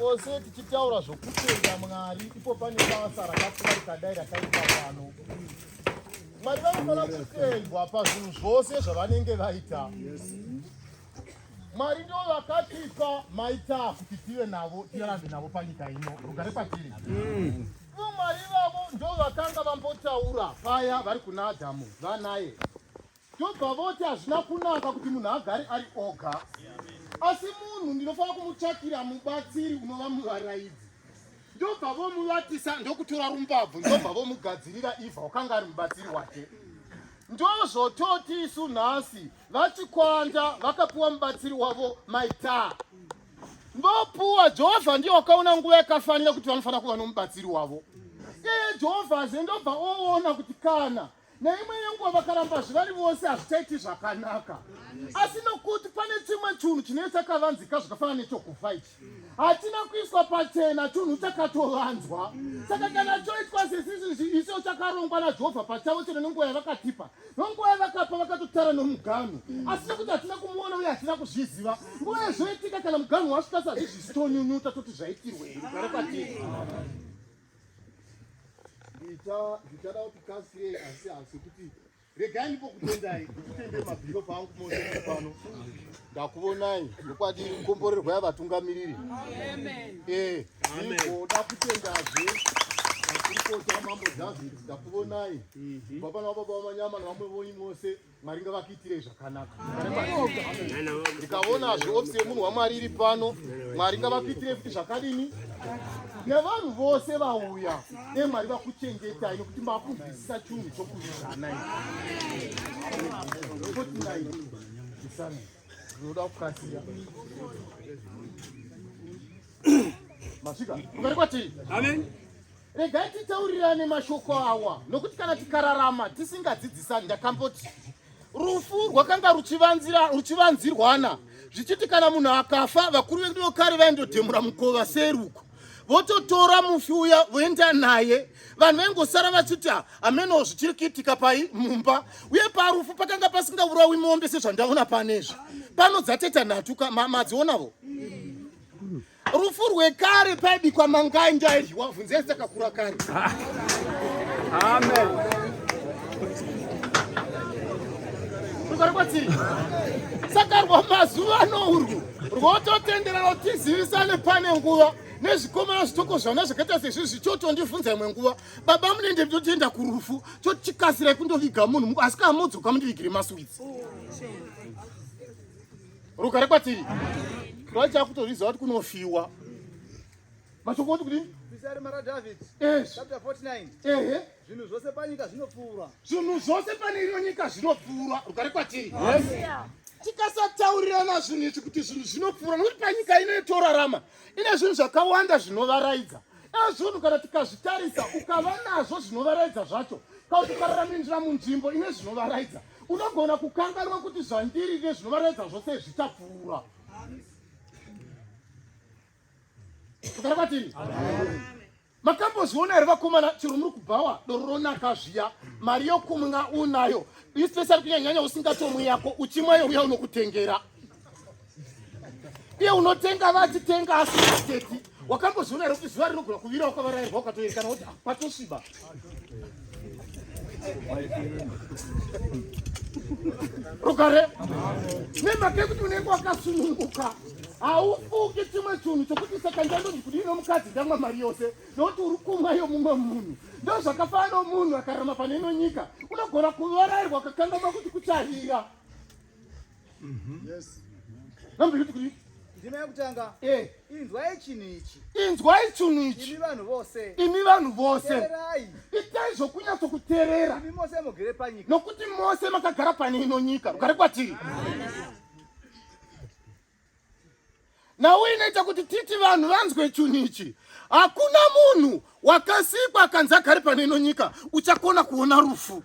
Kose tichitaura zvokutenda Mwari, ipo pane basa rakakura rikadai rakaitwa pano. Mwari vanofanira kutendwa pazvinhu zvose zvavanenge vaita. Mwari ndivo vakatipa maita kuti tive navo, tirarame navo panyika ino. Rugare kwatiri. Ivo Mwari vavo ndo vakanga vambotaura paya vari kuna Adhamu vanaye. Tobva voti hazvina kunaka kuti munhu agare ari oga, asi munhu ndinofanira kumutsvakira mubatsiri unova muvaraidzi. Ndobva vomuvatisa ndokutora rumbabvu ndobva vomugadzirira Ivha wakanga ari mubatsiri wake. Ndozvototi isu nhasi vachikwanda vakapiwa mubatsiri wavo maitaa vopuwa Jehovha ndiye wakaona nguva yakafanira kuti vanofanira kuva nomubatsiri wavo. Iye Jehovha zve ndobva oona kuti kana Neimwe yenguva vakarambazve vari vose hazvichaiti zvakanaka. Asi nokuti pane chimwe chunhu chinenge chakavanzika zvakafanana nechokufa ichi. Hatina kuiswa pachena chunhu chakatovanzwa. Saka kana choitwa sesizvi icho chakarongwa naJehovha pachavo chero nenguva yavakatipa. Nenguva yavakapa vakatotara nomuganhu. Asi nokuti hatina kumuona uye hatina kuzviziva. Nguva yezvoitika kana muganhu wasvika sazvizvi tonyunyuta toti zvaitirwei. Rugare kwatiri. Ndichada kuti kasirei asi asi kuti regai ndipokutendai ndikutende mabhishopu angu mose muri pano ndakuvonai ndokwadi komborerwai vatungamiriri eh, ndikoda kutendazve makurukota mambo David ndakuvonai kubva pana baba vamanyama nevamwe vonyu mose Mwari ngavakuitirei zvakanaka. Ndikaonazve ofisi yemunhu waMwari iri pano, Mwari ngavakuitirei futi zvakadini nevanhu vose vauya dei Mwari vakuchengetai nokuti makunzwisisa chunhu chokuzvana ndinoda kukasira masvika ukari kwatiri amen Regai titaurirane mashoko awa, nokuti kana tikararama tisingadzidzisani, ndakamboti rufu rwakanga ruchivanzirwana zvichiti kana munhu akafa vakuru vedu vekare vaindodhemura mukova seruko vototora mufi uya voenda naye vanhu vaingosara vachiti hameno zvichiri kuitika pai mumba uye parufu pakanga pasingaurawi mombe sezvandaona panezvi pano dzateta nhatu madzionavo Rufu rwekare paibikwa mangai ndaidyiwa vhunzei takakura kare. Amen. Rugare kwatiri. Saka rwamazuva ano urwu rwototenderera kuti tizivisane pane nguva nezvikomana zvitoko zvana zvakaita sezvi zvichotondivhunza imwe nguva baba munende totoenda kurufu tochikasirai kundoviga munhu asi kana modzoka mundivigire maswitsi Rugare kwatiri. Twacha kutozviziva kuti kunofiwa. Mashoko oti kudini? Pisarema raDavid. Yes. Chapter 49. Ehe. Zvinhu zvose panyika zvinopfuura. Zvinhu zvose pane ino nyika zvinopfuura. Rugare kwatiri. Yes. Tikasataurirana zvinhu izvi kuti zvinhu zvinopfuura nokuti panyika ino yetorarama ine zvinhu zvakawanda zvinovaraidza. Ezvinhu kana tikazvitarisa ukava nazvo zvinovaraidza zvacho kana kuti ukararamindira munzvimbo ine zvinovaraidza unogona kukanganwa kuti zvandiri nezvinovaraidza zvose zvichapfuura kugara kwatiri makambozviona here vakomana chero muri kubhawa doro ronaka zviya mari yokumwa unayo especially kunyanyanya usingatomwi yako uchimwa youya unokutengera iye unotenga vachitenga asingateti wakambozviona here kuti zuva rinogona kuvira wakavarairwa ukatoerekana kuti ah, patosviba rugare nemhaka yekuti unenge wakasununguka haufungi chimwe chinhu chokuti saka ndandonzi kudii nomukadzi ndamwa mari yose nokuti uri kumwa yomumwe munhu ndozvakafanana nomunhu akararama pane ino nyika unogona kuvarairwa kakangama kuti kucharira Mhm. Yes. Number yekuti kudii? Ndima yekutanga. Eh. Inzwai chinhu ichi. Inzwai chinhu ichi. Imi vanhu vose. Imi vanhu vose. Teererai. Itai zvokunyatsokuteerera. Imi mose mugere panyika. Nokuti mose makagara pane ino nyika. Rugare kwatiri. Nhau inoita kuti titi vanhu vanzwe chinhu ichi. Hakuna munhu wakasikwa akanzi agare pane ino nyika uchakona kuona rufu.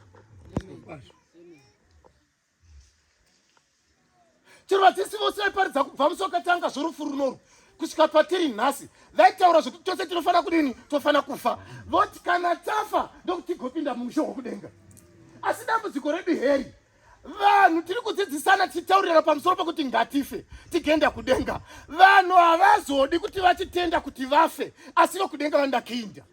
Chero vadzidzi vose vaiparidza kubva musi wakatanga zvorufu runoru kusvika patiri nhasi vaitaura zvekuti tose tinofanira kudini tofanira kufa voti kana tafa ndokuti tigopinda muushe hwokudenga asi dambudziko redu heri Vanhu tiri kudzidzisana tichitaurirana pamusoro pekuti ngatife tigenda kudenga. Vanhu havazodi kuti vachitenda kuti vafe, asi vokudenga vanoda kuinda.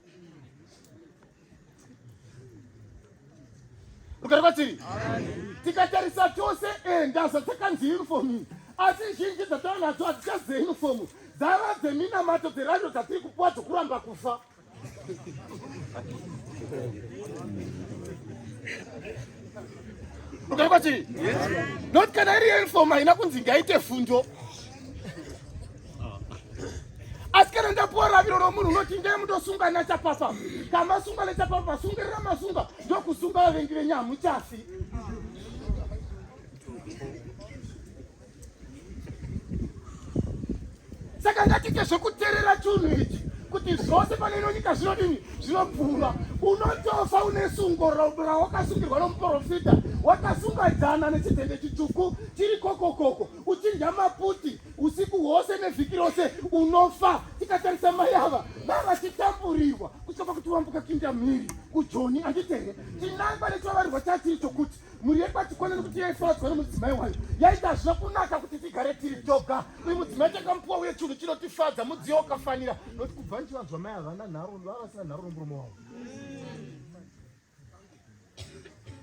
Rugare kwatiri. Tikatarisa tose enda zvatakanzi uniform iyi, asi zhinji dzatava nadzo hadzichazi dzeuniform, dzava dzeminamato dzeradio dzatiri kupuwa dzokuramba kufa. Rugare kwatiri. Not kana iri uniform haina kunzi ngaite fundo. Asi kana ndapuwa raviro romunhu unoti ndee mundosunga nachapapa kamasunga nechapapa sungirira masunga ndokusunga vavengi venyu hamuchafi. Saka ngatiite zvekuterera chunhu ichi kuti zvose pane ino nyika zvinodini zvinopfuura. Unotofa une sungo rawakasungirwa nomuprofita, wakasunga jana nechidhende chitsvuku chiri kokokoko, uchidya maputi usiku hwose nevhiki rose, unofa. Tikatarisa mai ava vavachitamburirwa kusvika pakuti vambuka kuinda mhiri kujoni, handiti here? Chinangwa nechivavarirwa chachiri chokuti mhuri yekwaChikona nekuti yaifadzwa nemudzimai wayo yaiti hazvina kunaka kuti tigare tiri toga, uyu mudzimai takamupuwa uye chinhu chinotifadza, mudziyo wakafanira, nokuti kubva ndichivanzwa mai havana nharo, vava vasina nharo nomurume wavo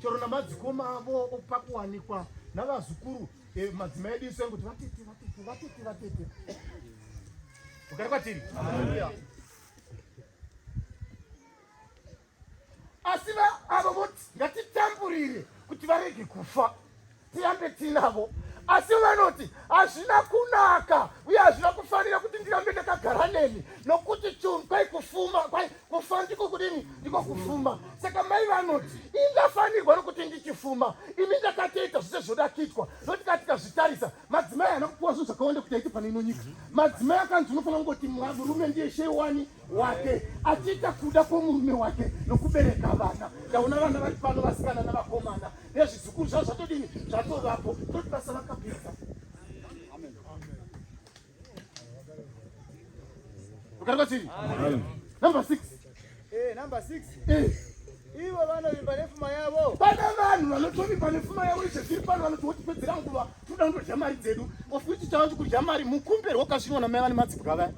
chero namadzikoma avo pakuwanikwa navazukuru eh, madzimai edu isu aingoti vatete vatete vatete vatete. Ugare kwatiri. Asi avo voti ngatitamburire kuti varege kufa tirambe tinavo, asi vanoti hazvina kunaka uye hazvina kufanira kuti ndirambe ndakagara nemi, nokuti chunhu kwai kufuma, kwai kufa ndiko kudini, ndiko kufuma. Saka mai vanoti ingafanirwa nokuti ndichifuma imi ndakatoita zvose zvoda kuitwa. Nokuti kana tikazvitarisa madzimai haana kupuwa zvinhu zvakawanda kuti aite pane ino nyika. Madzimai akanzi unofanira kungoti murume ndiye shewani wake, achiita kuda kwomurume wake nokubereka vana. Ndaona vana vari pano, vasikana navakomana nezvizukuru zvavo zvatodini, zvatovapo. Toti basa vakapedza. Ukarikwa chii? Number 6. Number 6. Ivo vanovimba nefuma yavo. Pane vanhu vanotovimba nefuma yavo, izvo zviri pano vanoti wotipedzera nguva, toda kundodya mari dzedu. Of which chava kudya mari mukumbe rwakasvinwa namai vane madzibwa vaya.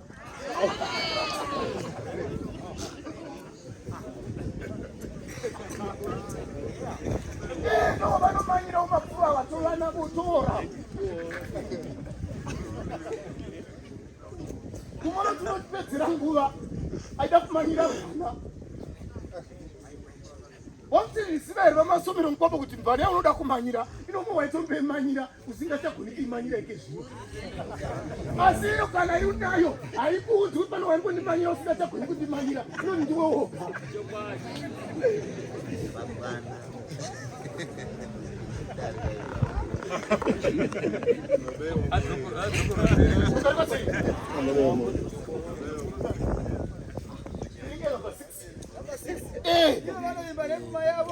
Ndo vanomanyira mapfuva vatovana votora. Kumona tinotipedzera nguva aida kumanyira vana. Wamutiriziva here vamasomero mukwambo kuti mvana yaunoda kumanyira inomwe waitombemanyira usingachagoni kuimanyira ike zvino, asi iyo kana iunayo haikuudzi kuti pano waingondimanyira usingachagoni kundimanyira, inoni ndiwe woga.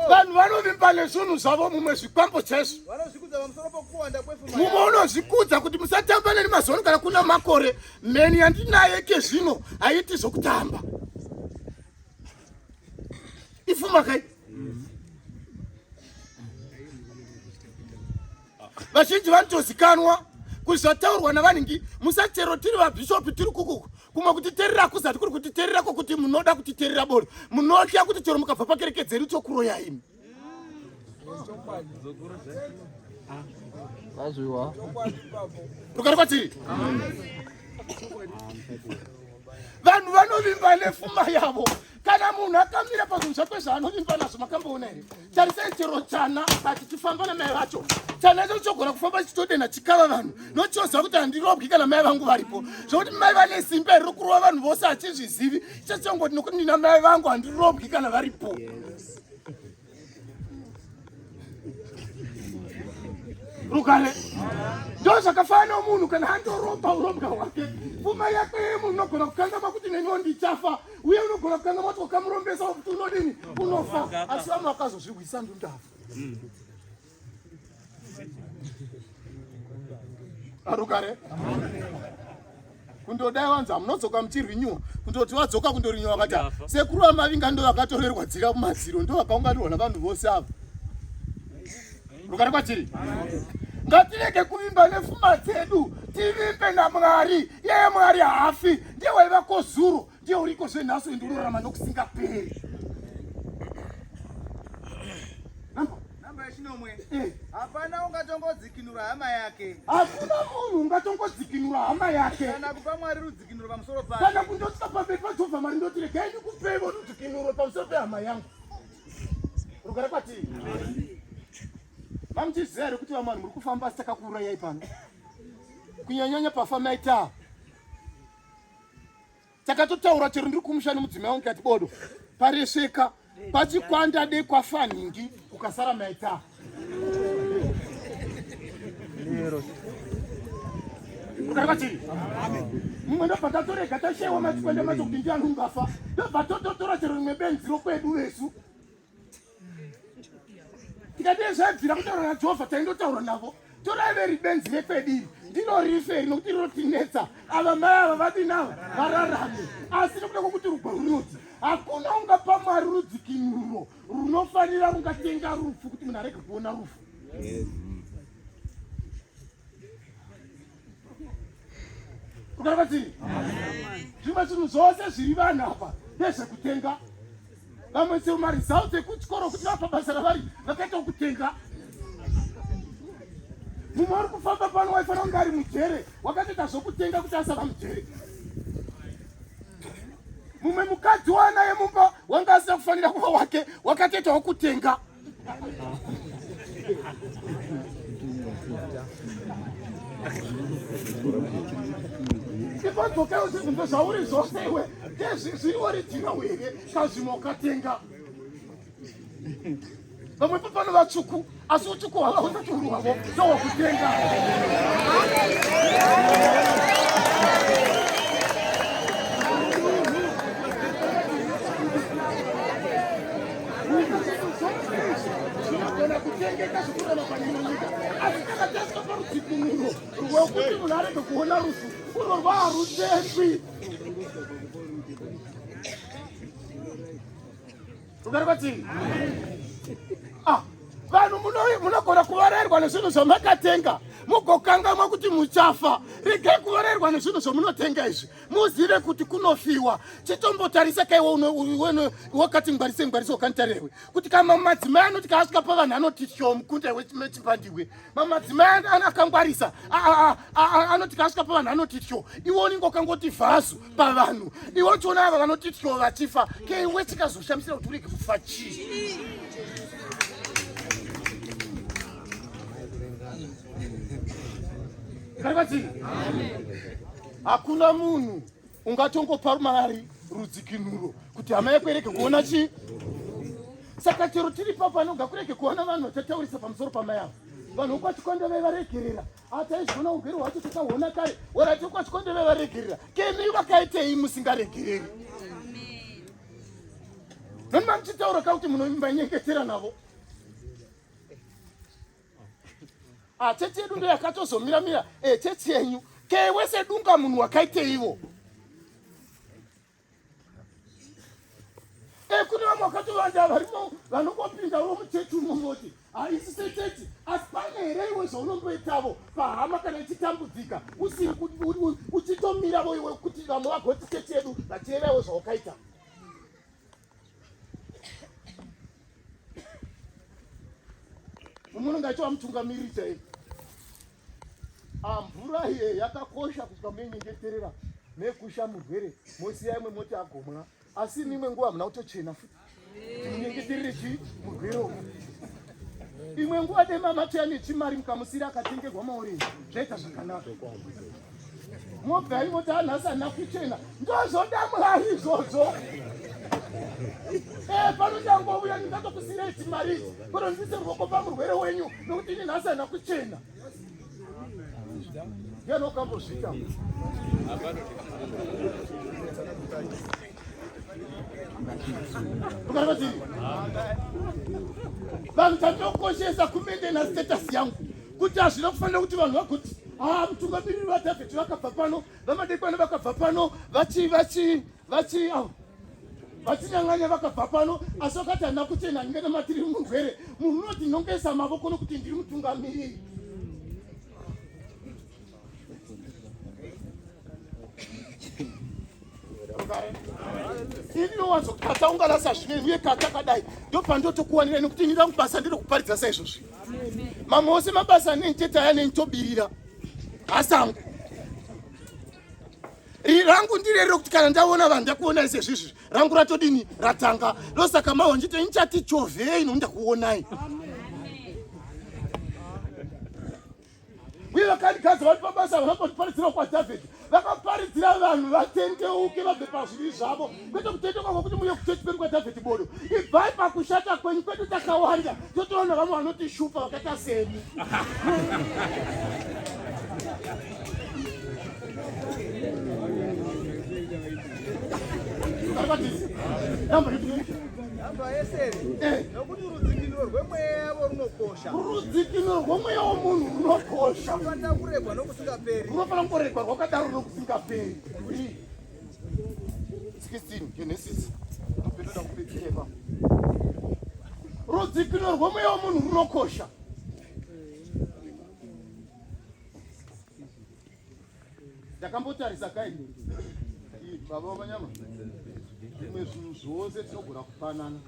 Vanhu vanovimba nezvinhu zvavo, mumwe zvikwambo chaizvo, mumwe unozvikudza kuti musatamba neni mazuva kana kuna makore mheni yandinaye ke zvino haiti zvokutamba. Ifuma kai vazhinji vanotozikanwa kuti zvataurwa navanhingi musachero tiri vabhishopi tiri kukuku kumwe kutiterera kuzati kuri kutiterera kwokuti munoda kutiterera boro munotya kuti chero mukabva pakereke dzedu tokuroya imi. Rugare kwatiri. Vanhu vanovimba nefuma yavo. Kana munhu akamira pazvinhu zvake zvaanovimba nazvo, makamboona here? Tarisai chero chana kati chifamba namai vacho, chana icho chogona kufamba chichitodenha chikava vanhu nochoziva kuti handirobwi kana mai vangu varipo, zvokuti mai vane simba here rokurova vanhu vose hachizvizivi chechongoti nokuti ndina mai vangu handirobwi kana varipo. Rugare ndo zvakafanana nomunhu kana andoromba urombwa hwake, pfuma yake yemunhu unogona kukangamwa kuti neniwo ndichafa, uye unogona kukangamwa kuti wakamurombesa kuti unodini unofa, asi vamwe vakazozvihwisa ndundafa. Arugare kundodai wanzi hamunodzoka muchirinyuwa, kundoti wadzoka kundorinyuwa vakati sekuru vamavinga ndo vakatorerwa dzira kumadziro, ndo vakaunganirwa navanhu vose ava. Rugare kwatiri. Ngatirege kuvimba nefuma dzedu, tivimbe naMwari. Yeye Mwari haafi, ndiye waivako zuro, ndiye uriko zvenhasi, uyu ndiunorarama nokusingaperi. Namba yechinomwe. Eh. Hapana ungatongodzikinura hama yake. Hakuna munhu ungatongodzikinura hama yake. Kana kupa Mwari rudzikinuro pamusoro pake. Kana kundosvika pamberi paJehovha Mwari ndoti regai ndikupeivo rudzikinuro pamusoro pehama yangu. Rugare kwatiri. Mamuchiziva here kuti vamwe vanhu muri kufamba asi takakuurayai pano? Kunyanyanya pafa maita. Takatotaura chero ndiri kumusha nemudzimai wangu kati bodo. Paresveka pachikwanda de kwafa nhingi ukasara maita. Rugare kwatiri. Mumwe ndobva tatorega tashaiwa machikwanda macho kuti ndiani ungafa. Ndobva tototora chero rimwe benzi rokwedu vesu. Tikati zvaibvira kutaura naJehovha taindotaura navo. Torai veri benzi rekwedu iri ndiro rife iri nokuti rinotinetsa. Ava mai ava vadini ava vararame. Asi nokuda kwokuti rugwaro runoti hakuna ungapa Mwari rudzikinuro runofanira rungatenga rufu kuti munhu arege kuona rufu. Ukareva chii? Zvimwe zvinhu zvose zviri vanhu apa ndezvekutenga. Vamwe chero maresults ekuchikoro kuti vapa basa ravari vakaita kutenga. Mumwe ari kufamba pano waifanira kunge ari mujere, wakatoita zvokutenga kuti asava mujere. Mumwe mukadzi waanaye mumba wanga asina kufanira kuva wake, wakatoitawo kutenga. Ikodzokewo zvibvunzo zvauri zvose iwe ndezviri original here kazvimwe ukatenga vamwe papano vatsvuku asi utsvuku hwavo husati huri hwavo ndohwekutenga zvinogona kutengeka zvekurarama pane ino nyika asi kana tasvika parudzikinuro rwekuti munhu arege kuona rufu urwo rwaharutengwi Rugare kwatiri. Ah, vanhu munogona kuvarairwa nezvinhu zvamakatenga mugokangamwa kuti muchafa. Regai kuvarairwa nezvinhu zvamunotenga izvi, muzive kuti kunofiwa. Chitombotarisa kaiwe wakati ngwarise ngwarise wakanitarewe kuti kama madzimai anoti kaasvika pavanhu anoti sho mukunda iwe chimbandiwe mamadzimai akangwarisa anoti kaasvika pavanhu anoti tyo iwe unenge wakangoti vhazu pavanhu iwe uchiona ava vanoti tyo vachifa keiwe chikazoshamisira kuti urege kufa chii karivati hakuna munhu ungatongopa mari rudzikinuro kuti hama yako irege kuona chii saka chero tiri papa ngakurege kuona vanhu vachataurisa pamusoro pamai avo vanhu vokwachikonde vaivaregerera ataizviona urwere hwacho takahuona kare orati vokwachikonde vaivaregerera kemi vakaitei musingaregereri nonima muchitaura ka kuti munombanyengetera navo Ah, chechi yedu ndo yakatozomira mira eh, chechi yenyu kewe sedunga munhu wakaiteivo eh, kune vamwe vakatovanda varimo vanongopinda vo muchechi umo voti haisi sechechi asi pane here iwe zvaunomboitavo pahama kana ichitambudzika usiri uchitomiravo iwe kuti vamwe vagoti chechi yedu vachireva iwe zvawakaita Mumwe unenge achiva mutungamiriri chaiye. Ah, mvura iye yakakosha kusvika muinyengeterera mekusha murwere mosiya imwe moti agomwa asi imwe nguva hamuna kutochena futi munyengeterere chii murwere umu imwe nguva dema matoya nechimari mukamusira akatengerwa maorenji zvaita zvakanaka mobva imoti anhasi handina kuchena ndozvoda mwari izvozvo eh, pano ndangouya ndingatokusirei chimari ichi kono ndise ruoko pamurwere wenyu nokuti ini nhasi handina kuchena ndiani wakambozviita vanhu tatokoshesa kumaintaina status yangu kuti hazvina kufanira kuti vanhu vagoti ah mutungamiriri vaDavid vakabva pano vamadekwana vakabva pano vachi vachi vachi ah. Vachinyang'anya vakabva pano, asi vakati handina kuchena, ndinganamatiri murwere. Munhu unoti nongesa mavoko nokuti ndiri mutungamiriri. Ini ndinowanzokata ungarasa zvino uye kata kadai ndopandotokuwanira nekuti ini rangu basa ndinokuparidza saizvozvi. Mamwe ose mabasa aneni tete aya neni tobirira hasangu rangu ndire rokuti kana ndaona vanhu ndakuonai sezvizvi rangu ratodini ratanga ndosaka mawa nditi ndichati chovhei nokuti ndakuonai uye vakandigadza vari pabasa vanambondiparidzira kwadhavhidhi vakaparidzira vanhu vatendeuke vabve pazvivi zvavo kwete kutendeuka kwekuti muye kuchechi kwedu kwadhavhidhi bodo ibvai pakushata kwenyu kwedu takawanda totoona vamwe vanotishupa vakaita semi Namba yesere. Eh. Nokuti rudzikinuro rwemweya yavo runokosha. Rudzikinuro rwomweya womunhu runokosha. Runofanira kuregwa nokusingaperi. Runofanira kungoregwa rwakadaro nokusingaperi. 16 Genesis. Ndopindoda kupedzera. Rudzikinuro rwomweya womunhu runokosha. Ndakambotarisa kai baba vamanyama zvimwe zvinhu zvose tinogona kupanana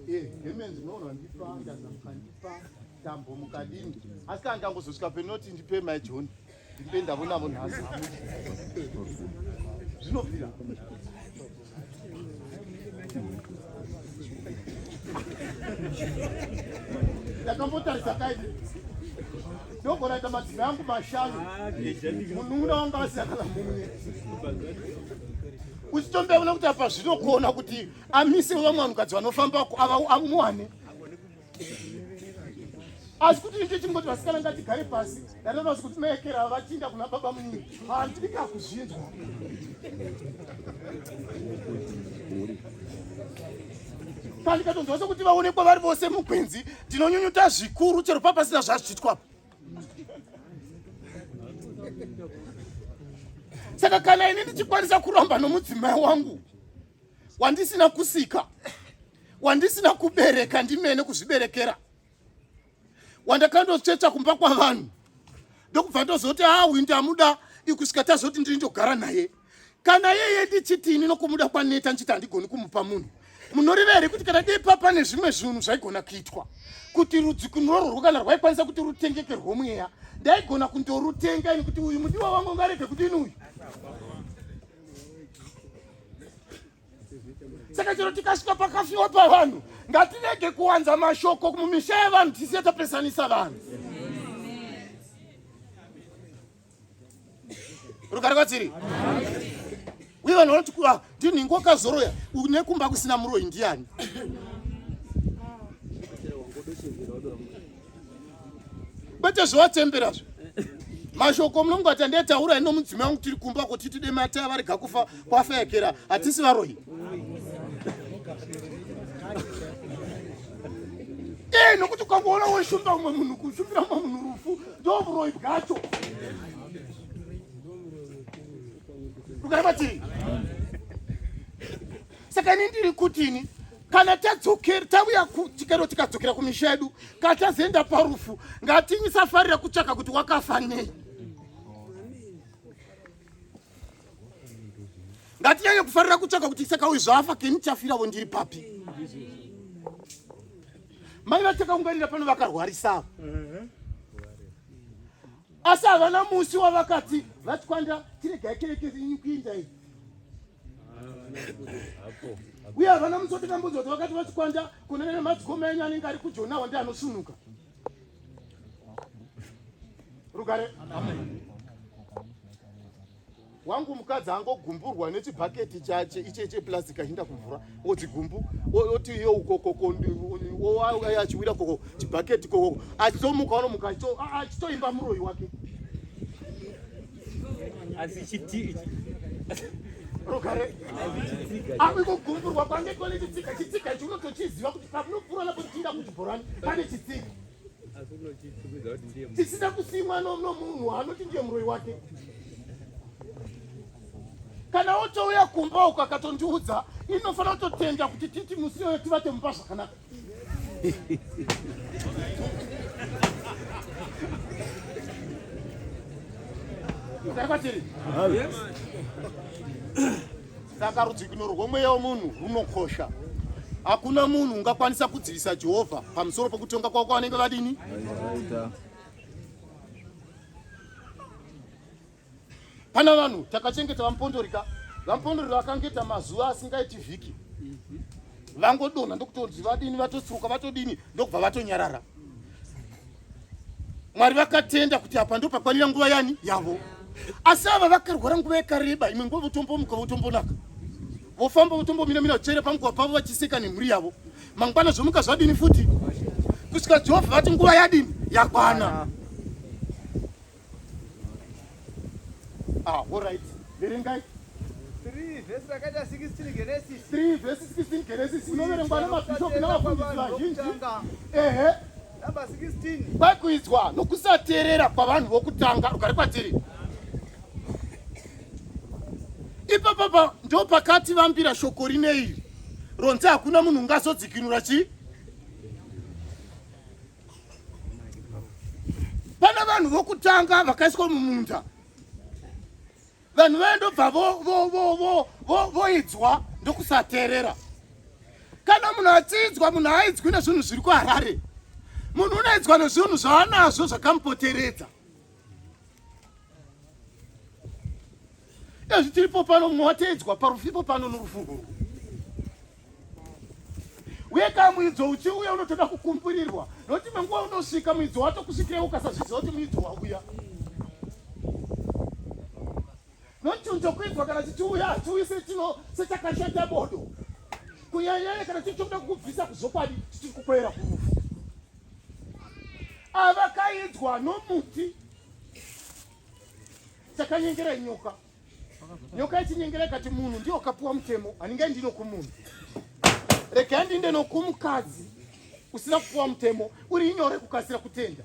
eh, gemenzi munoona ndipa ndaza mukandipa tambo mukadini asi kana ndangozosvika penoti ndipe mai john ndipe ndavo navo nhasi zvinobvira ndakambotarisa kai ndogona ita madzimai angu mashanu munun'una wangu asina kana mumwe uchitombeona kuti apa zvinokona kuti amise vamwe vanhukadzi vanofamba amuwane asi kuti icho chingoti vasikana ngatigare pasi ndatoona kuti maekera vachiinda kuna baba munini handidi kakuzvinzwa pandikatonzwa sekuti vaonekwa vari vose mugwenzi ndinonyunyuta zvikuru chero papasina zvazvichitwapo saka kana ini ndichikwanisa kuramba nomudzimai wangu wandisina kusika wandisina kubereka ndimene kuzviberekera wandakandotsvetsva kumba kwavanhu ndokubva ndozoti ha uyu ndamuda ikusvika tazoti ndiri ndogara naye kana yeye ndichiti ini nokumuda kwaneta ndichiti handigoni kumupa munhu munoreva here kuti kana dei papane zvimwe zvinhu zvaigona kuitwa kuti rudzikinuro rwo kana rwaikwanisa kuti rutengeke rwomweya ndaigona kundorutenga ini kuti uyu mudiwa wangu ungarege kudini uyu saka chero tikasvika pakafiwa pavanhu ngatirege kuwanza mashoko mumisha yevanhu tisiye tapesanisa vanhu rugare kwatiri uye vanhu vanoti ah, ndinhingo wakazoroya nekumba kusina muroyi ndiyani kwete zvowatsemberazve mashoko munongoti andetaura ino mudzimai wangu tiri kumba kuti tide mata varega kufa kwafekera hatisi varoyi e nokuti ukangoona weshumba umwe munhu kushumbira umwe munhu rufu ndo vuroyi bwacho rugare kwatiri saka ini ndiri kutini kana tadzokera tauya chikero tikadzokera kumisha yedu kana tazoenda parufu ngatinyisafarira kutsvaka kuti wakafa nei ngatinyanye kufarira kutsvaka kuti saka uyu zvaafa keni chafiravo ndiri papi mai vatakaunganira pano vakarwarisavo asi havana musi wavakati vatikwanda tiregai kereke inyu kuinda iyi uye havana musi watakambonzwa kuti vakati vachikwanda kunana nemadzikoma enyu anenge ari kujona wandi anosunuka rugare wangu mukadzi angogumburwa nechibhaketi chache iche cheplastic achienda kumvura odzigumbu oti iyo ukokoko achiwira koko chibhaketi koko achitomuka unomuka achitoimba muroyi wake asi chiti rugare apo kugumburwa kwange kone chitsika chitsika ichi unotochiziva kuti pamunopfuura napo tichienda kuchibhorani pane chitsika chisina kusimwa nomunhu anoti ndiye muroyi wake kana otouya kumba uko akatondiudza Inofanira kutotenda kuti titi musi iyoyo tivate mumba zvakanaka. Kwatiri. Saka rudzikinuro rwomweya womunhu runokosha. Hakuna munhu ungakwanisa kudzivisa Jehovha pamusoro pokutonga kwako vanenge vadini? Pana vanhu takachengeta vamupondorika, vamupondori vakangeta mazuva asingaiti vhiki vangodonha ndokutonzi vadini vatotsuka vatodini ndokubva vatonyarara. Mwari vakatenda kuti apa ndopakwanira nguva yani yavo, asi ava vakarwara nguva yakareba, imwe nguva votombomuka votombonaka vofamba votombomina mina vachichaira pamukova pavo vachiseka nemhuri yavo, mangwana zvomuka zvadini futi kusvika Jehovha vati nguva yadini yakwana. Ah, all right. Verengai. 3 vhesi rakaita 16 Genesis. 3 vhesi 16 Genesis inoverengwa nemabhishopi navafundisi vazhinji. Ehe. Number 16. Kwaikuidzwa nokusateerera kwavanhu vokutanga rugare kwatiri. Ipapapa ndo pakati vambira shoko rine iri ronzi hakuna munhu ungazodzikinura chii Pana vanhu vokutanga vakaiswa mumunda, vanhu vaye ndobva voidzwa ndokusateerera. Kana munhu achiidzwa, munhu haaidzwi nezvinhu zviri kuHarare. Munhu unoidzwa nezvinhu zvaanazvo zvakamupoteredza. Ezvi tiripo pano, mumwe wateedzwa parufipo pano norufu urwu. Uye kana muidzo uchiuya unotoda kukumbirirwa nokuti imwe nguva unosvika muidzo watokusvikira ukasazviziva kuti muidzo wauya. Nokuti chinhu chokuidzwa kana chichiuya hachiuyi sechino sechakashata bodo. Kunyanyanya kana chiri chokuda kukubvisa kuzvokwadi chichiri kukwevera kurufu. Avakaidzwa nomuti chakanyengera nyoka. Nyoka ichinyengera ikati munhu ndiye wakapuwa mutemo, handingai ndino kumunhu. Regai ndiinde nokumukadzi usina kupuwa mutemo, uri inyore kukasira kutenda.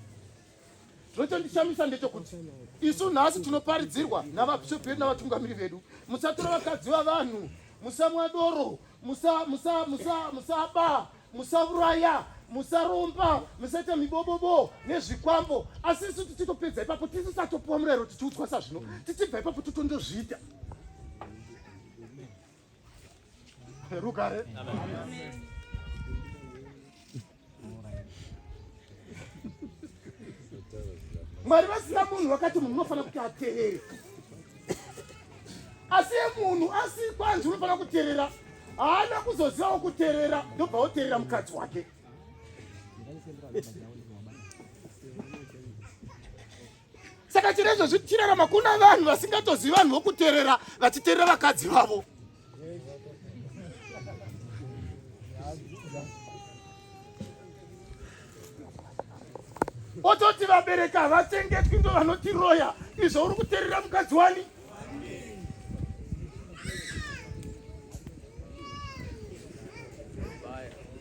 Zvinochondishamisa ndechekuti isu nhasi tinoparidzirwa navabhishopi vedu navatungamiri vedu, musatora vakadzi vavanhu, musamwa doro, musa musa musa musaba, musauraya, musaromba, musaita mibobobo nezvikwambo. Asi isu tichitopedza ipapo tisu tatopuwa murayiro tichiudzwa sazvino, tichibva ipapo totondozviita. Rugare. Mwari vasina munhu vakati munhu unofanira kuti aterere, asi munhu asi kwanzi unofanira kuterera, haana kuzozivawo kuterera, ndobva oterera mukadzi wake. Saka chero izvozvi tichirarama kuna vanhu vasingatozivi vanhu vokuterera vachiterera vakadzi vavo. Ototi vabereki havachengetwi ndo vanotiroya, izvo uri kuterera mukadzi wani?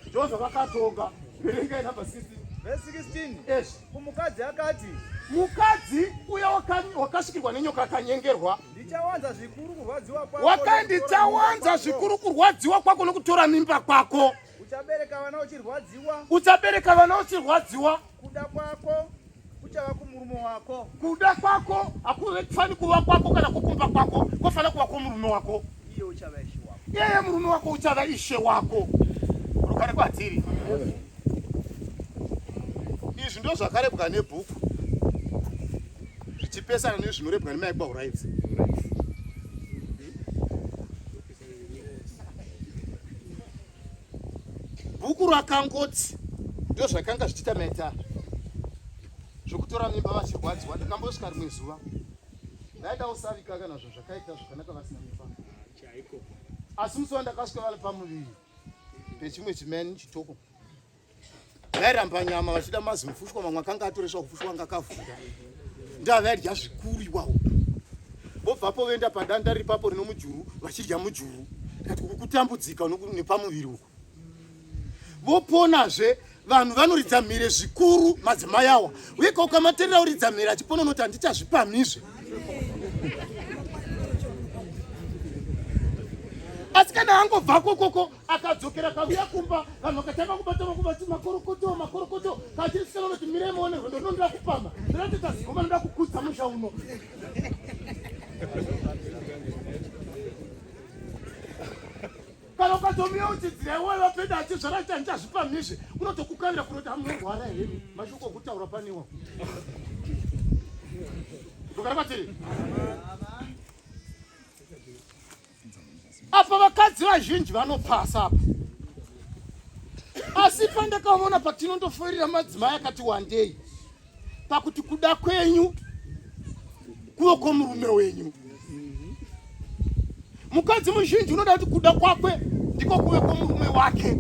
Ndozvo vakatonga. Verengai number 16. Verse 16. Yes. Kumukadzi akati, mukadzi uya wakasvikirwa nenyoka akanyengerwa, ndichawanza zvikuru kurwadziwa kwako. Wakandichawanza zvikuru kurwadziwa kwako nokutora mimba kwako. Uchabereka vana uchirwadziwa. Uchabereka vana uchirwadziwa. Kuda kwako kuchava kumurume wako. Kuda kwako hakufani kuva kwako kana kukumba kwako, kofanira kuva kwomurume wako. Iye uchava ishe wako. Iye murume wako uchava ishe wako. Rugare kwatiri. Izvi ndo zvakarebwa nebhuku zvichipesana nezvinorebwa nemaigwa uraidzi. Bhuku rakangoti ndozvakanga zvichiita maita zvokutora mimba vachirwadziwa. Ndakambosvika rimwe zuva ndaida usavika kana zvo zvakaita zvakanaka vasina mimba, asi musi wandakasvika vari pamuviri pechimwe chimeni chitoko vairamba nyama vachida mazimufushwa mamwe akanga atoreswa kufushwa anga akavhura ndavaidya zvikuru iwawo vobvapo voenda padanda riri papo rino mujuru vachidya mujuru ndikati uku kutambudzika nepamuviri uku voponazve vanhu vanoridza mhere zvikuru madzimai awa uye kaukamaterera uridza mhere achipona unoti handichazvipamhizve. Asi kana angobva kokoko akadzokera kavuya kumba, vanhu vakatanga kubata vakubati makorokoto makorokoto, kachirisika vanoti mirai muone rwendo runonoda kupama, ndinotoita zigoma noda kukudza musha uno. Kana ukatomira uchidzira iwe vapeda achizvara chanja zvipamhizve unotokukavira kunoti amunorwara here mashoko okutaura paniwa. Ndogara kwatiri. Apa vakadzi vazhinji vanopasa apa. Asi pandakaona patinondofoirira madzimai akati wandei pakuti kuda kwenyu kuve kwomurume wenyu. Mukadzi muzhinji unoda kuti kuda kwakwe ndiko kuve kwomurume wake.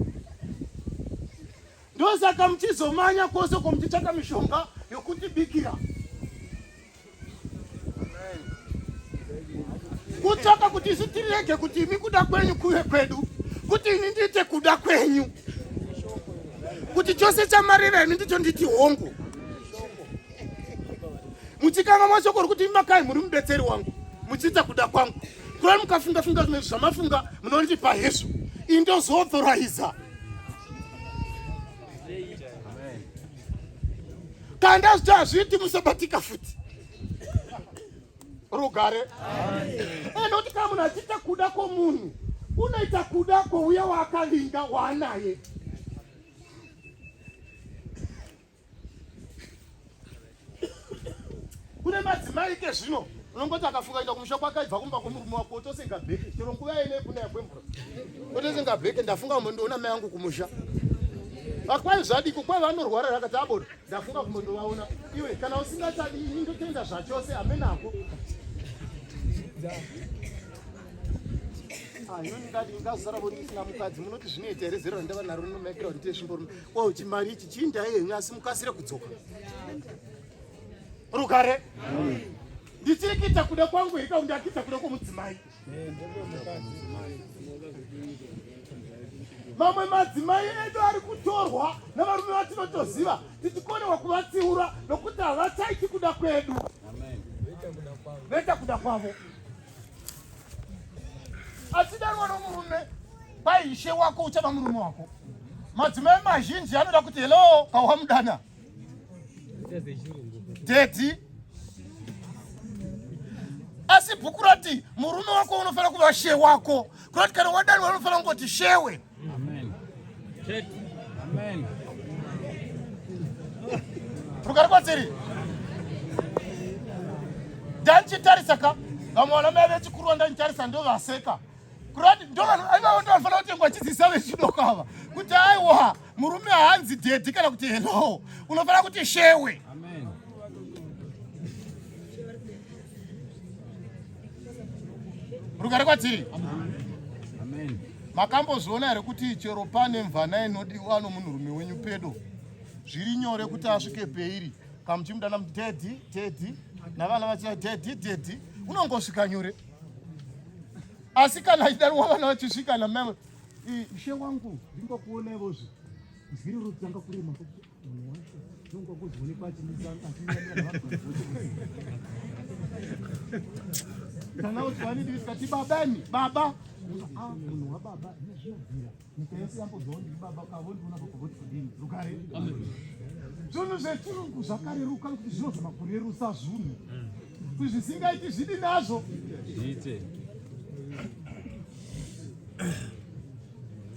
Ndosaka muchizomanya kwose ko muchitsvaka mishonga yokutibikira. Kutsvaka kuti isu tirege kuti imi kuda kwenyu kuve kwedu, kuti ini ndiite kuda kwenyu, kuti chose chamareva imi ndicho nditi hongu. Muchikanga mashoko rokuti imi makai muri mubetseri wangu, muchiita kuda kwangu. Kurai mukafunga funga zvimwe zvamafunga munondipa hezvo, ini ndozoauthoriza. Kanda zvito hazviiti musabatika futi. Rugare. Eh, nokuti kana munhu achiita kuda kwomunhu unoita kuda kwouya waakavinga waanaye. Kune madzimai ke zvino unongoti akafunga kuenda kumusha kwake aibva kumba kwemurume wako otosenga bheke chero nguva yene yekunaya kwemvura otosenga bheke ndafunga kumbondoona mai angu kumusha akwai zvadiko kwai vanorwara rakati abodo ndafunga kumbondovaona iwe kana usingachadi ini ndotenda zvachose amenako Ah, ino ndingati ndingazosara vo ndisina mukadzi munoti zvinoita here zero randava naro rinomaikira kuti ndiite svimborume o chimari ichi chiindai henyu asi mukasire kudzoka rugare ndichiri kuita kuda kwangu here kana ndakuita kuda kwomudzimai mamwe madzimai edu ari kutorwa navarume vatinotoziva tichikonewa kuvatsiura nokuti havachaiti kuda kwedu voita kuda kwavo achidanwa nomurume kwai ishe wako uchava murume wako madzimai mazhinji anoda kuti hello kawamudana dedi asi bhuku rati murume wako unofanira kuva she wako kurati kana wadanwa unofanira kungoti shewe rugare kwadziri ndandichitarisa ka vamwe vana mai vechikuru vandanditarisa ndovaseka kurati ndovanofanira kutengwa chidzisa vechidoko ava kuti aiwa murume haanzi dhedhi kana kuti hello unofanira kuti shewe rugare kwatiri makambozviona here kuti chero pane mvana inodiwa nomunhurume wenyu pedo zviri nyore kuti asvike peiri kamuchimudana dhedhi dhedhi navana vachia dhedhi dhedhi unongosvika nyore asi kana achidanwa vana vachisvika namai ishe wangu ndingokuonaivozve izwi rero rotanga kurema munhu wacho nonga kuzoonekwa kana uchivanidikati baba imi baba ah, munhu wababa zvinobvira nyika yese yambozwawo ndiri baba kavondiona pakuvoti kudini rugare zvinhu zvechirungu zvakareruka nekuti zvinozama kurerusa zvunhu kuti zvisingaiti zvidi nazvo zviite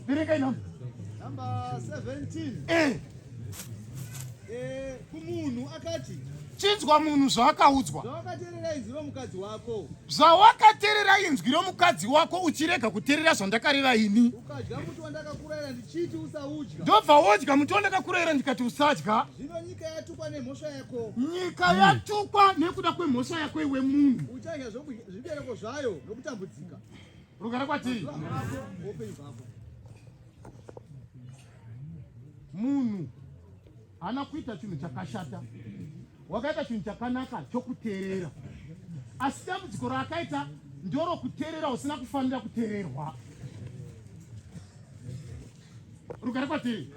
verengai namba namba 17 eh. Eh, kumunhu akati chinzwa munhu zvaakaudzwa zvawakaterera inzwi romukadzi wako zvawakaterera inzwi romukadzi wako uchirega kuterera zvandakareva ini ukadya muti wandakakurayira ndichiti usaudya ndobva wodya muti wandakakurayira ndikati usadya zvino nyika yatukwa nemhosva yako nyika yatukwa nekuda kwemhosva yako iwe munhu uchadya zvibereko zvayo nokutambudzika rugare kwatiri munhu haana kuita chinhu chakashata wakaita chinhu chakanaka chokuteerera asi dambudziko raakaita ndorokuteerera usina kufanira kuteererwa rugare kwatiri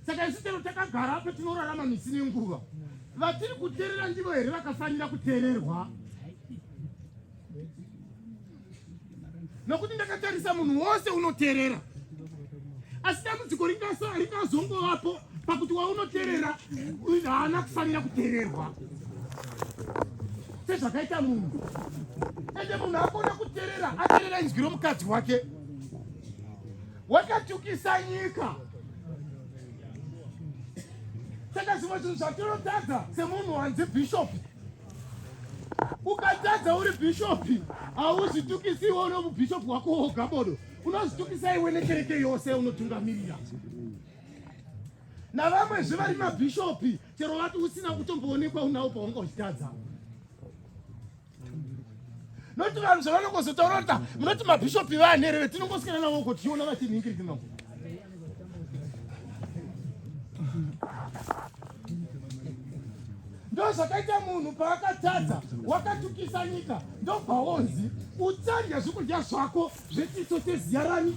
saka isu chero takagara apo tinorarama misi nenguva vatiri kuteerera ndivo here vakafanira kuteererwa? Nokuti ndakatarisa munhu wose unoteerera, asi dambudziko ringazongovapo pakuti waunoteerera haana kufanira kuteererwa sezvakaita munhu. Ende munhu akona kuteerera, ateerera inzwi romukadzi wake, wakatukisa nyika. Saka zvimwe zvinhu zvatinotadza semunhu wanzi bhishopi, ukatadza uri bhishopi hauzvitukisi iwe une mubhishopi wako woga bodo, unozvitukisa iwe nekereke yose unotungamirira navamwezve vari mabhishopi, chero vati usina kutomboonekwa unawo pawanga uchitadza. Noti vanhu zvavanongozotaura kuti munoti mabhishopi vane here vetinongoswera navo uko tichiona vachinhingirikina Ndozvakaita munhu paakatadza, wakatukisa nyika, ndobva wonzi uchadya zvokudya zvako zvechiso cheziya rani.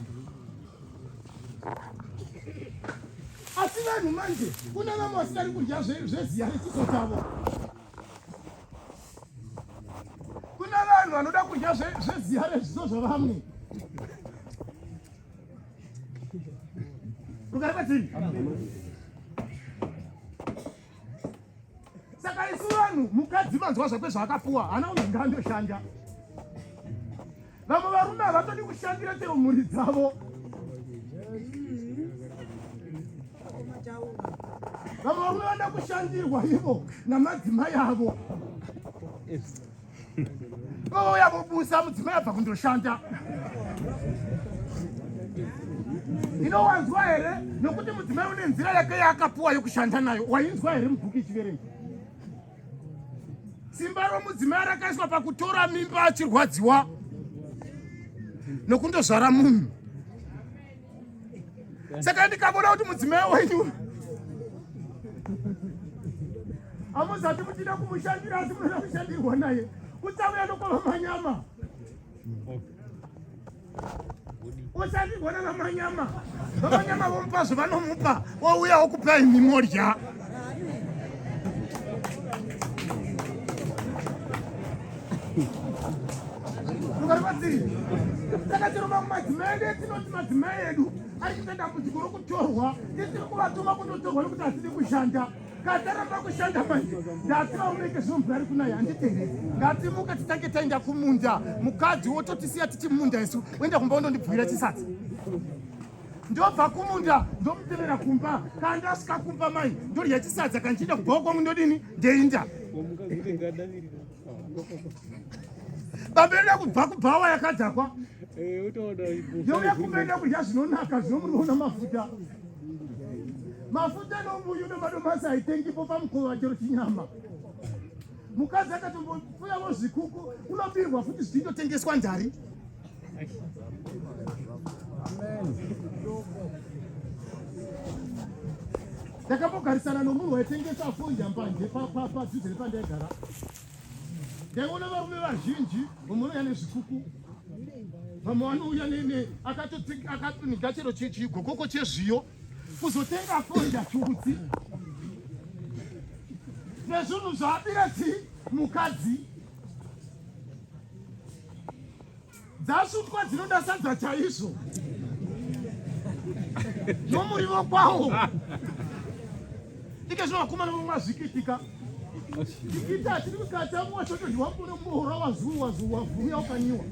Asi vanhu manje kuna vamwe vasingadi kudya zveziya rechiso chavo. Kuna vanhu vanoda kudya zveziya rezviso zvavamwe. Rugare kwatiri. Saka isu vanhu mukadzi manzwa zvakwe zvaakapuwa haana kunzi ngaandoshanda. Vamwe varume havatodi kushandira chero mhuri dzavo. Vamwe varume vanoda kushandirwa ivo namadzimai avo. Vouya vobusa mudzimai abva kundoshanda. Inowanzwa here nokuti mudzimai une nzira yake yaakapuwa yokushanda nayo? Wainzwa here mubhuku ichiverenga? Simba romudzimai rakaiswa pakutora mimba achirwadziwa nokundozvara munhu. Saka ndikavona kuti mudzimai wenyu hamuzati muchida kumushandira asi munoda kushandirwa naye, uchauya nokwava manyama ushandirwa navamanyama, vamanyama vomupa zvavanomupa, wouya wokupa imi modya. Saka chero mamwe madzimai edu etinoti madzimai edu ari kuita dambudziko rokutorwa, tisiri kuvatuma kundotorwa nokuti hatidi kushanda. Kataramba kushanda manje ndati vaoneke zvino mvura iri kunaya handiti here? Ngatimuke titange taenda kumunda, mukadzi wototisiya tichimunda isu, oenda kumba ondondibvuyira chisadza. Ndobva kumunda ndomutevera kumba, kana ndasvika kumba mai ndodya chisadza, kana ndichienda kubhawa kwangu ndodini ndeinda. Baba inoda kubva kubhawa yakadhakwa youya kumba inoda kudya zvinonaka zvinomuriona mafuta mafuta nomunyu nemadomasi haitengipo pamukova chero chinyama. Mukadzi akatombopfuyavo zvikuku unobirwa futi zvichindotengeswa ndari. Ndakambogarisana nomunhu waitengesa fodya mbanje padhuze nepandaigara. Ndaiona varume vazhinji vamwe vanouya nezvikuku, vamwe vanouya akatoniga chero chigokoko chezviyo kuzotenga fodya chutsi nezvinhu zvaabira chi mukadzi. Dzasutwa dzinoda sadza chaizvo nomurivo kwawo. Ike zvino vakomana vomwazvikitika tikiti hatiri mukati amuwachotodyiwa muhora wazuwa zuwa vuya ukanyiwa.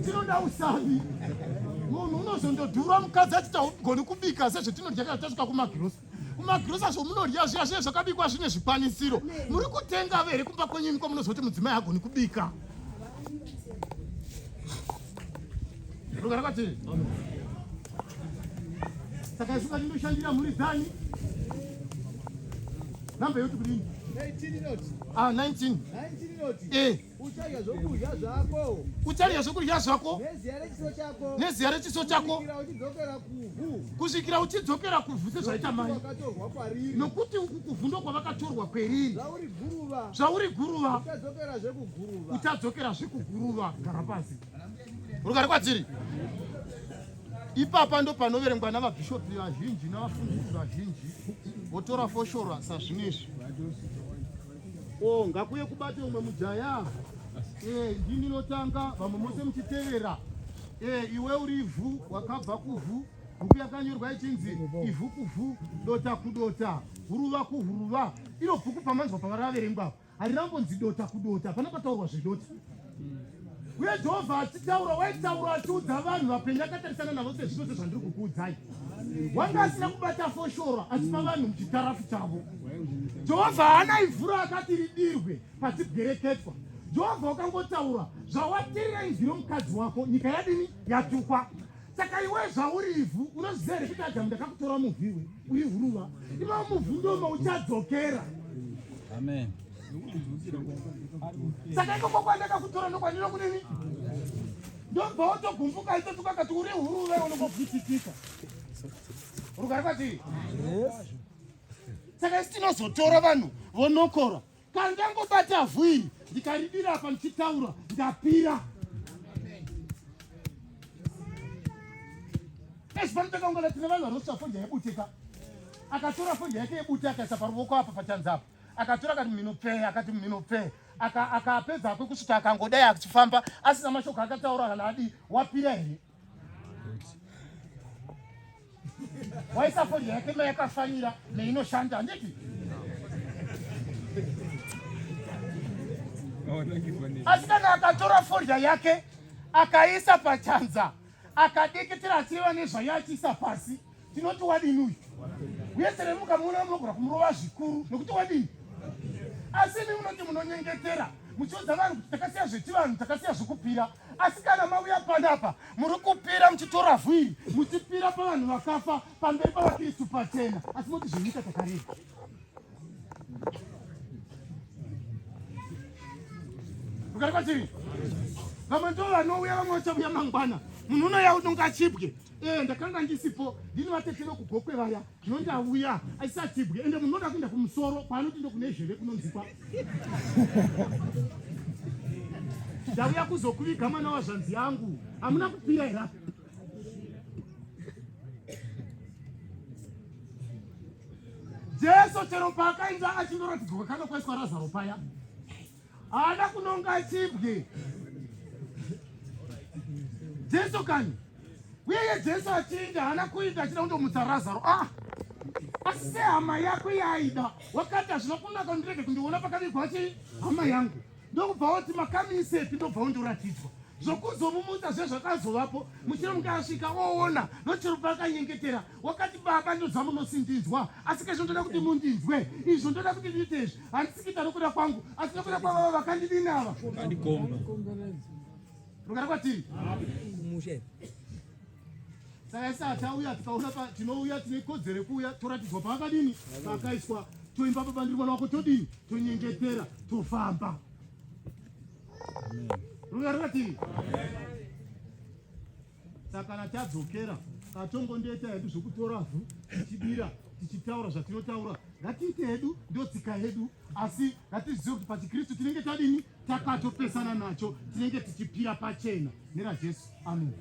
Tinoda usavi. Munhu unozondodhura mukadzi achiti haugoni kubika sezvetinodya kana tasvika kumagirosa. Kumagirosa zvomunodya zviya zviye zvakabikwa zvine zvikwanisiro. Muri kutenga here kumba kwenyu imi kwamunozoti mudzimai hagoni kubika? Rugare kwatiri. Saka isu ngatindoshandira mhuri dzani. Namba yoti kudini? 19 inoti. Ah, 19. 19 inoti. Eh. Uchadya zvokudya zvako. Uchadya zvokudya zvako. Neziya rechiso chako. Neziya rechiso chako. Kusvikira uchidzokera kuvhu. Kusvikira uchidzokera kuvhu sezvaita mai. Wakatorwa kwariri. Nokuti uku kuvhu ndokwavakatorwa kweriri. Zvauri guruva. Zvauri guruva. Uchadzokera zvekuguruva. Uchadzokera zvekuguruva. Gara pasi. Rugare kwatiri. Ipapa ndo panoverengwa navabhishopi vazhinji navafundisi vazhinji votora foshora sazvinezvi. Oh, ngakuye kubate umwe mujaya. Eh, ndini ndinotanga vamwe mose muchitevera. E, iwe uri ivhu, wakabva kuvhu. Bhuku yakanyorwa ichinzi ivhu kuvhu, dota kudota, huruva kuhuruva. Iro bhuku pamanzwa pavaraverengwa apa harirambonzi dota kudota, hapana pataurwa zvedota. Uye Jehovha achitaura, waitaura achiudza vanhu vapenyu akatarisana navo sezvino sezvandiri kukuudzai. Wanga asina kubata foshoro achipa vanhu muchitarafu chavo. Jehovha haana ivhu raakati ridirwe pachibwereketwa. Jehovha wakangotaura zvawatirira inzwi romukadzi wako, nyika yadini yatukwa. Saka iwe zvauri ivhu, unoziva here kuti Adhamu ndakakutora muvhu iwe uri huruva, iva muvhu ndoma uchadzokera. Amen. Saka ikoko kwandakakutora ndokwandinokudini, ndobva wotogumbuka itotuka kati uri huruva unongobvititika. Rugare kwatiri. Saka isi tinozotora vanhu vonokora. Kana ndangobata vhu iri ndikaridira apa ndichitaura ndapira. Esi pano takaungana tine vanhu vanosvika fodya yebute ka. Akatora fodya yake yebute akaisa paruoko apa pachanza apa. Akatora akati mhino pfee, akati mhino pfee. Akapedza aka kwekusvika akangodai achifamba asina mashoko akataura kana adii, wapira here? Waisa fodya yake mayakafanira neinoshanda handiti? Asi kana akatora fodya yake akaisa pachanza akadikitira achireva nezvayo achiisa pasi, tinoti wadini uyu? Uye seremuka muona munogona kumurova zvikuru nekuti wadini? Asi imi munoti munonyengetera muchiudza vanhu kuti takasiya zvechivanhu, takasiya zvekupira, asi kana mauya panapa muri kupira muchitora vhu iri muchipira pavanhu vakafa pamberi pavakristu pachena, asi moti zvenyika takarega. Rugare kwatiri. Vamwe ndo vanouya, vamwe vachauya mangwana. Munhu unouya unonga chibwe. Ndakanga ndisipo, ndini vatete vekugokwe vaya, zvino ndauya aisa chibwe. Ende munhu unoda kuenda kumusoro kwaanoti ndokune zheve kunonzikwa. Ndauya kuzokuviga mwana wazvanzi yangu. Hamuna kupira here apa? Jesu chero paakaenda achindoratidzwa kwakanga kwaiswa Razaro paya, haana kunonga chibwe. Jesu kani uyeye Jesu achiinda haana kuinda achida kundomutsa Razaro. Asi sehama yako yaaida wakati hazvina kunaka ndirege kundiona pakavigwa chi hama yangu, ndokubva woti makamiisepi, ndobva wondoratidzwa zvokuzomumutsa zvezvakazovapo. Mushure munge asvika oona nochero paakanyengetera wakati, Baba, ndozva munosindinzwa, asi kezvo ndoda kuti mundinzwe izvo, ndoda kuti ndiite izvi, handisi kuita nokuda kwangu, asi nokuda kwavava vakandidini ava. Rugare kwatiri. Saka isi atauya tikaona tinouya tine kodzero yekuuya toratidzwa paakadini paakaiswa, toimba Baba ndiri mwana wako, todini, tonyengetera, tofamba. Rugare kwatiri. Saka kana tadzokera katongondoita hedu zvokutora vhu tichidira tichitaura zvatinotaura, ngatiite hedu, ndotsika yedu, asi ngatizive kuti pachikristu tinenge tadini, takatopesana nacho, tinenge tichipira pachena neraJesu. Amen.